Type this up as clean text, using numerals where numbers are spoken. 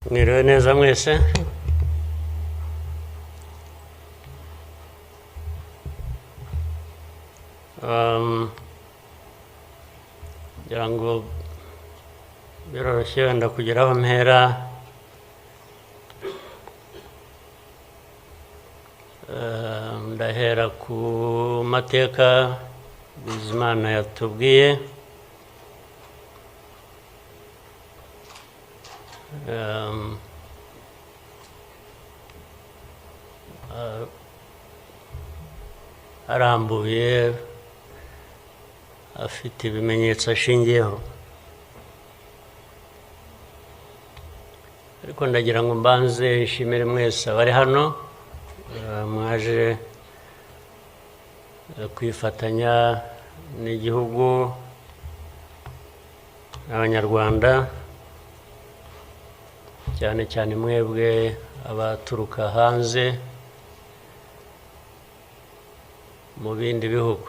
Mwiriwe neza mwese. Ngira ngo biroroshye wenda kugira aho mpera. Ndahera ku mateka Bizimana yatubwiye. Arambuye, afite ibimenyetso ashingiyeho, ariko ndagira ngo mbanze nshimire mwese abari hano, mwaje kwifatanya n'igihugu n'Abanyarwanda, cyane cyane mwebwe abaturuka hanze mu bindi bihugu.